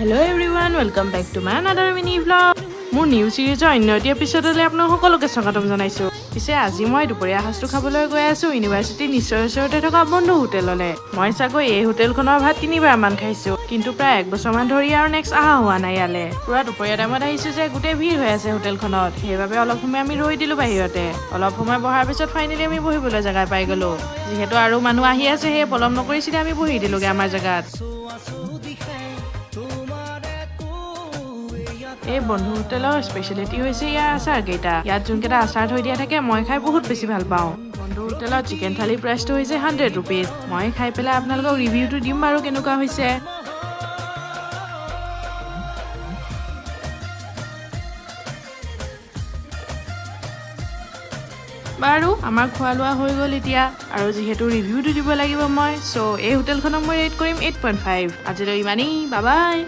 Hello everyone, welcome back to my another mini vlog. মোৰ new চিৰিজৰ অন্য এটি এপিছ'ডলৈ আপোনাক সকলোকে স্বাগতম জনাইছোঁ। পিছে আজি মই দুপৰীয়া সাজটো খাবলৈ গৈ আছোঁ ইউনিভাৰ্চিটিৰ নিশ্চয় ওচৰতে থকা বন্ধু হোটেললৈ। মই চাগৈ এই হোটেলখনৰ ভাত তিনিবাৰমান খাইছোঁ, কিন্তু প্ৰায় এক বছৰমান ধৰি আৰু নেক্সট অহা হোৱা নাই ইয়ালৈ। পূৰা দুপৰীয়া টাইমত আহিছোঁ যে গোটেই ভিৰ হৈ আছে হোটেলখনত, সেইবাবে অলপ সময় আমি ৰৈ দিলোঁ বাহিৰতে। অলপ সময় বহাৰ পিছত ফাইনেলি আমি বহিবলৈ জেগা পাই গ'লোঁ। যিহেতু আৰু মানুহ আহি আছে, সেয়ে পলম নকৰি চিধা আমি বহি দিলোঁগৈ আমাৰ জেগাত। এই বন্ধু হোটেলৰ স্পেচিয়েলিটি হৈছে ইয়াৰ আচাৰকেইটা। ইয়াত যোনকেইটা আচাৰ থৈ দিয়া থাকে, মই খাই বহুত বেছি ভাল পাওঁ। বন্ধু হোটেলত চিকেন থালিৰ প্ৰাইচটো হৈছে 100 ৰুপিজ। মই খাই পেলাই আপোনালোকক ৰিভিউটো দিম বাৰু কেনেকুৱা হৈছে। বাৰু, আমাৰ খোৱা লোৱা হৈ গ'ল এতিয়া আৰু যিহেতু ৰিভিউটো দিব লাগিব মই, চ' এই হোটেলখনক মই ৰেট কৰিম 8.5। আজিলৈ ইমানেই, বাই বাই।